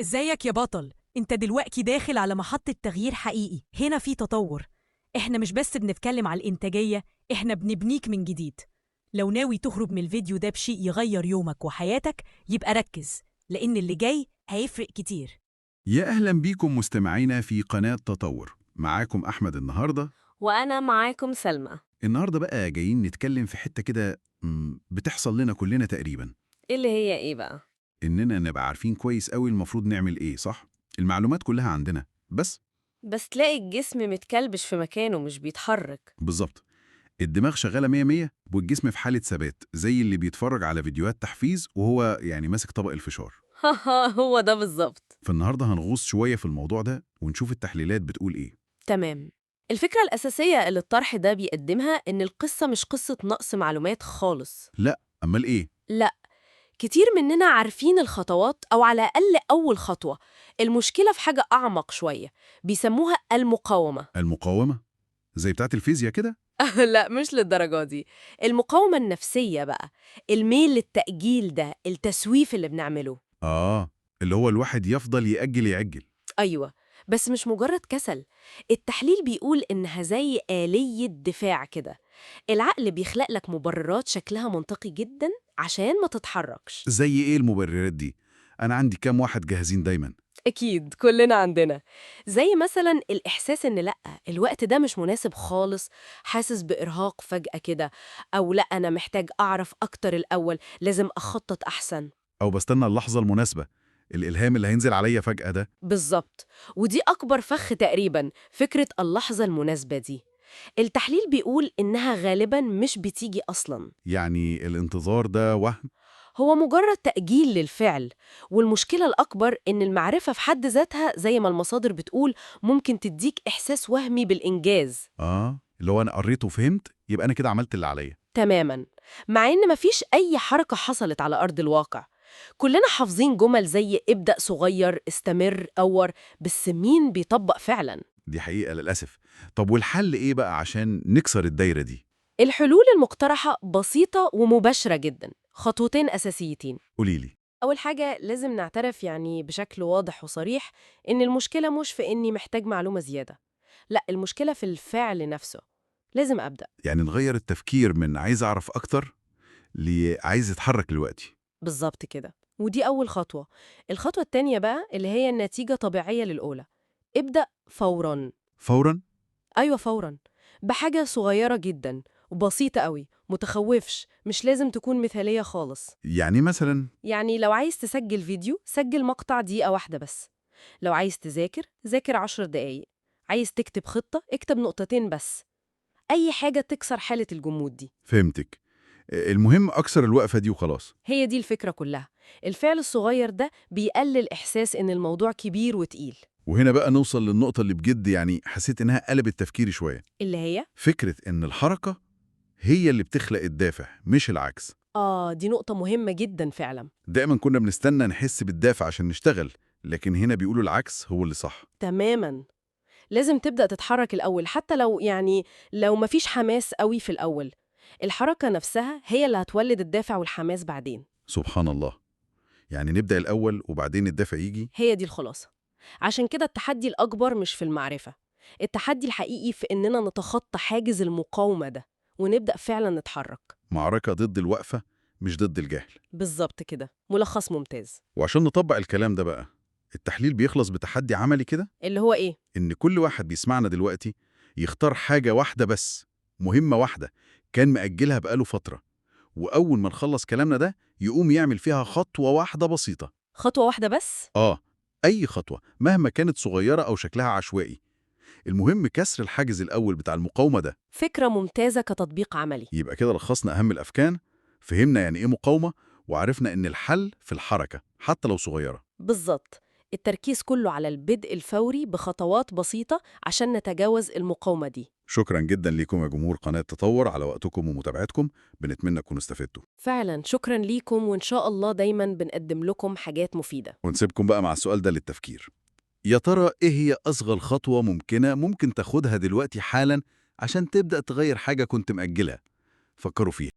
ازيك يا بطل؟ انت دلوقتي داخل على محطة تغيير حقيقي. هنا في تطور. احنا مش بس بنتكلم على الإنتاجية، احنا بنبنيك من جديد. لو ناوي تخرج من الفيديو ده بشيء يغير يومك وحياتك يبقى ركز، لأن اللي جاي هيفرق كتير. يا أهلا بيكم مستمعينا في قناة تطور. معاكم أحمد النهاردة. وأنا معاكم سلمى. النهاردة بقى جايين نتكلم في حتة كده بتحصل لنا كلنا تقريبا. اللي هي إيه بقى؟ إننا نبقى عارفين كويس قوي المفروض نعمل إيه، صح؟ المعلومات كلها عندنا، بس تلاقي الجسم متكلبش في مكانه، مش بيتحرك. بالظبط. الدماغ شغالة مية مية والجسم في حالة ثبات، زي اللي بيتفرج على فيديوهات تحفيز وهو يعني ماسك طبق الفشار. هو ده بالظبط. فالنهاردة هنغوص شوية في الموضوع ده ونشوف التحليلات بتقول إيه. تمام. الفكرة الأساسية اللي الطرح ده بيقدمها إن القصة مش قصة نقص معلومات خالص. لا، أمال إيه؟ لا، كتير مننا عارفين الخطوات أو على الأقل أول خطوة. المشكلة في حاجة أعمق شوية، بيسموها المقاومة. المقاومة؟ زي بتاعت الفيزياء كده؟ لا، مش للدرجة دي. المقاومة النفسية بقى، الميل للتأجيل ده، التسويف اللي بنعمله. آه، اللي هو الواحد يفضل يأجل يأجل. أيوة، بس مش مجرد كسل. التحليل بيقول إنها زي آلية دفاع كده. العقل بيخلق لك مبررات شكلها منطقي جدا عشان ما تتحركش. زي إيه المبررات دي؟ أنا عندي كام واحد جاهزين دايما. أكيد كلنا عندنا. زي مثلا الإحساس إن لأ، الوقت ده مش مناسب خالص، حاسس بإرهاق فجأة كده، أو لأ أنا محتاج أعرف أكتر الأول، لازم أخطط أحسن. أو بستنى اللحظة المناسبة، الإلهام اللي هينزل عليا فجأة ده. بالظبط، ودي أكبر فخ تقريبا، فكرة اللحظة المناسبة دي. التحليل بيقول إنها غالبا مش بتيجي أصلا. يعني الانتظار ده وهم؟ هو مجرد تأجيل للفعل. والمشكلة الأكبر إن المعرفة في حد ذاتها، زي ما المصادر بتقول، ممكن تديك إحساس وهمي بالإنجاز. آه، اللي هو أنا قريت وفهمت يبقى أنا كده عملت اللي عليا. تماما، مع إن مفيش أي حركة حصلت على أرض الواقع. كلنا حافظين جمل زي ابدأ صغير، استمر، طور، بس مين بيطبق فعلا؟ دي حقيقة للأسف. طب والحل إيه بقى عشان نكسر الدايرة دي؟ الحلول المقترحة بسيطة ومباشرة جدا، خطوتين أساسيتين. قوليلي. أول حاجة، لازم نعترف يعني بشكل واضح وصريح إن المشكلة مش في إني محتاج معلومة زيادة. لا، المشكلة في الفعل نفسه. لازم أبدأ. يعني نغير التفكير من عايز أعرف أكتر لعايز أتحرك دلوقتي. بالظبط كده، ودي أول خطوة. الخطوة التانية بقى اللي هي النتيجة طبيعية للأولى، ابدأ فوراً. فوراً؟ أيوة فوراً، بحاجة صغيرة جدا وبسيطة قوي، متخوفش، مش لازم تكون مثالية خالص. يعني مثلاً؟ يعني لو عايز تسجل فيديو، سجل مقطع دقيقة واحدة بس. لو عايز تذاكر، ذاكر 10 دقايق. عايز تكتب خطة، اكتب نقطتين بس. أي حاجة تكسر حالة الجمود دي. فهمتك. المهم أكسر الوقفة دي وخلاص. هي دي الفكرة كلها. الفعل الصغير ده بيقلل إحساس إن الموضوع كبير وتقيل. وهنا بقى نوصل للنقطة اللي بجد يعني حسيت إنها قلبت تفكيري شوية. اللي هي؟ فكرة إن الحركة هي اللي بتخلق الدافع مش العكس. آه، دي نقطة مهمة جدا فعلا. دايما كنا بنستنى نحس بالدافع عشان نشتغل، لكن هنا بيقولوا العكس هو اللي صح. تماما، لازم تبدأ تتحرك الأول، حتى لو يعني لو مفيش حماس قوي في الأول. الحركة نفسها هي اللي هتولد الدافع والحماس بعدين. سبحان الله. يعني نبدأ الأول وبعدين الدافع يجي. هي دي الخلاصة. عشان كده التحدي الأكبر مش في المعرفة، التحدي الحقيقي في إننا نتخطى حاجز المقاومة ده ونبدأ فعلا نتحرك. معركة ضد الوقفة مش ضد الجهل. بالظبط كده، ملخص ممتاز. وعشان نطبق الكلام ده بقى، التحليل بيخلص بتحدي عملي كده، اللي هو إيه؟ إن كل واحد بيسمعنا دلوقتي يختار حاجة واحدة بس، مهمة واحدة كان مأجلها بقاله فترة، وأول ما نخلص كلامنا ده يقوم يعمل فيها خطوة واحدة بسيطة. خطوة واحدة بس؟ آه، أي خطوة مهما كانت صغيرة أو شكلها عشوائي. المهم كسر الحاجز الأول بتاع المقاومة ده. فكرة ممتازة كتطبيق عملي. يبقى كده لخصنا أهم الأفكار، فهمنا يعني إيه مقاومة، وعرفنا إن الحل في الحركة حتى لو صغيرة. بالظبط، التركيز كله على البدء الفوري بخطوات بسيطة عشان نتجاوز المقاومة دي. شكرا جدا لكم يا جمهور قناة تطور على وقتكم ومتابعتكم، بنتمنى تكونوا استفدتوا. فعلا شكرا ليكم، وإن شاء الله دايما بنقدم لكم حاجات مفيدة. ونسيبكم بقى مع السؤال ده للتفكير. يا ترى إيه هي أصغر خطوة ممكنة ممكن تاخدها دلوقتي حالا عشان تبدأ تغير حاجة كنت مأجلها؟ فكروا فيها.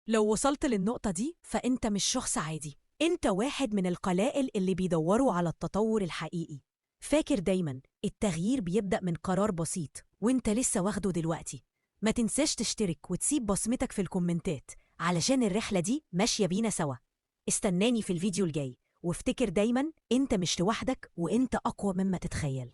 لو وصلت للنقطة دي فأنت مش شخص عادي. أنت واحد من القلائل اللي بيدوروا على التطور الحقيقي. فاكر دايماً التغيير بيبدأ من قرار بسيط وانت لسه واخده دلوقتي. ما تنساش تشترك وتسيب بصمتك في الكومنتات علشان الرحلة دي ماشية بينا سوا. استناني في الفيديو الجاي، وافتكر دايماً انت مش لوحدك وانت أقوى مما تتخيل.